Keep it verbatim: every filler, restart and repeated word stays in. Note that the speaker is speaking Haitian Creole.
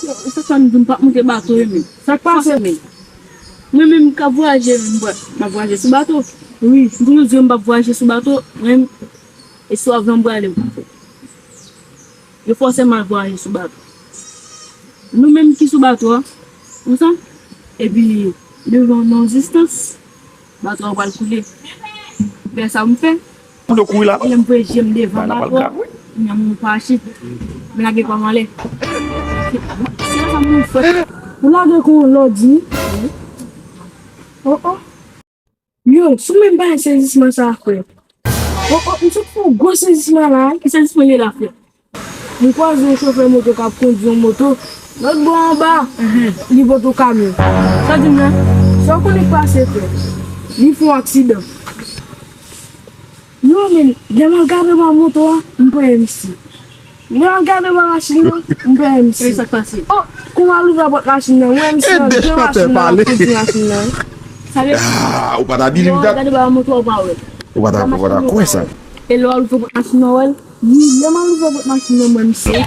Sa fè m di m p ap monte bato yo menm. Sa k pase menm? Mwen menm k ap vwayaje, m ap vwayaje sou bato. Wi. M toujou di yo m p ap vwayaje sou bato. Mwen menm, e sou avyon m prale. Yo fòse m al vwayaje sou bato. Nou menm ki sou bato a, konsa, epi devan nan distans, bato a pral koule. Fè sa m fè. Moun yo kouri la. Lè m voye je m devan bato a, kounye a m pa achi. M lage kwa m anlè. Se sa moun fè. Ou lage kou lòdi. Oh, oh. Yo, sou menm bagay sezisman sa a, frè. Oh, oh, m sot fè yon gwo sezisman la, wi. Ki sezisman ye la, frè? M kwaze yon chofè moto k ap kondui yon moto lòt bò anba, li pote yon kamyon. Sa w di m la? Sa w konnen k pase, frè? Li fè yon aksidan. Non, men, lè m al gade anba moto a, m pa wè misye. Lè m al gade anba machin nan, m pa wè misye. Sa k pase? Oh, kou m al ouvè pòt machin nan, m wè misye nan de machin nan, l ap kondui machin nan. Sa vle di, ou pa ta believe that. Gade anba moto a, ou pa wè l. Ou pa ta, ou pa ta kwè sa. E lè w al ouvè pòt machin nan, w wè l. Wi, lè m al ouvè pòt machin nan, m wè misye.